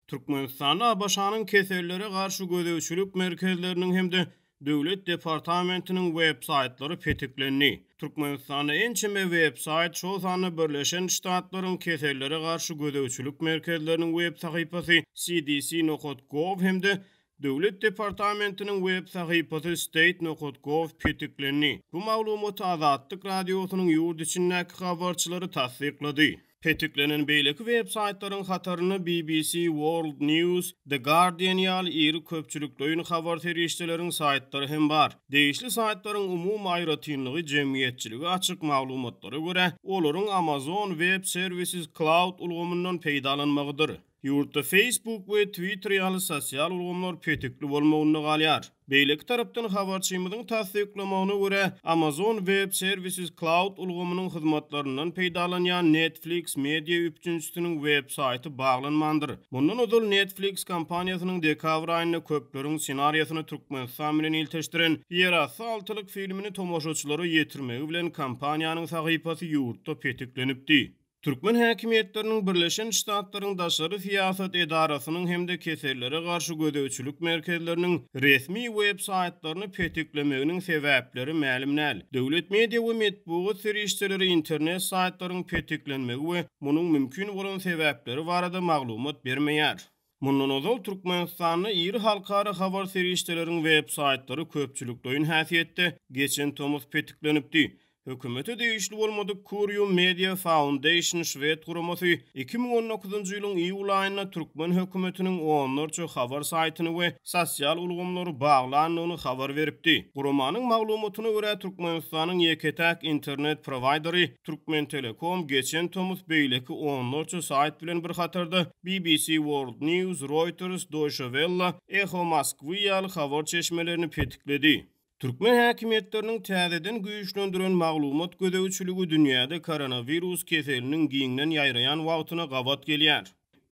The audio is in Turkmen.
Türkmenistanda ABŞ-nyň Kesellere garşy gözegçilik merkezleriniň hem-de Döwlet departamentiniň web-saýtlary petiklendi. Türkmenistanda ençeme web-saýt, şol sanda Birleşen Ştatlaryň Kesellere garşy gözegçilik merkezleriniň web sahypasy cdc nokat gov hem-de Döwlet departamentiniň web sahypasy state nokat gov petiklendi. Bu maglumaty Azatlyk Radiosynyň ýurt içindäki habarçylary tassyklady. Petiklenen beýleki web saýtlaryň hatarynda BBC World News, The Guardian ýaly iri köpçülikleýin habar serişdeleriň saýtlary hem bar. Degişli saýtlaryň umumy aýratynlygy jemgyýetçilige açyk maglumatlara görä, olaryň Amazon Web Services Cloud ulgamyndan peýdalanmagydyr. Ýurtda Facebook we Twitter ýaly sosial ulgamlar petikli bolmagynda galýar. Beýleki tarapdan habarçymyzyň tassyklamagyna görä, Amazon Web Services Cloud ulgamynyň hyzmatlaryndan peýdalanýan Netflix media üpjünçisiniň web saýty baglanmandyr. Mundan ozal Netflix kompaniýasynyň dekabr aýynda köpleriň ssenariýasyny Türkmenistan bilen ilteşdiren Ýerasty altylyk filmini tomaşaçylara ýetirmegi bilen kompaniýanyň sahypasy ýurtda petiklenipdi. Türkmen häkimiýetleriniň Birleşen Ştatlaryň daşary syýasat edarasynyň hem-de kesellere garşy gözegçilik merkezleriniň resmi web saýtlaryny petiklemeginiň sebäpleri mälim däl. Döwlet media we metbugat serişdeleri internet saýtlaryň petiklenmegi we munuň mümkin bolan sebäpleri barada maglumat bermeýär. Mundan ozal Türkmenistanda iri halkara habar serişdeleriň web saýtlary köpçülikleýin häsiýetde geçen tomus petiklenipdi. Hökümete degişli bolmadyk Curium Media Foundation şwed guramasy 2019-njy ýylyň iýul aýynda türkmen hökümetiniň onlarça habar saýtyny we sosial ulgamlary baglandygyny habar beripdi. Guramanyň maglumatyna görä, Türkmenistanyň ýeke-täk internet prowaýderi Türkmentelekom geçen tomus beýleki onlarça saýt bilen bir hatarda BBC World News, Reuters, Deutsche Welle, Eho Moskwy ýaly habar çeşmelerini petikledi. Türkmen häkimiýetleriniň täzeden güýçlendiren maglumat gözegçiligi dünýäde koronawirus keseliniň giňden ýaýraýan wagtyna gabat gelýär.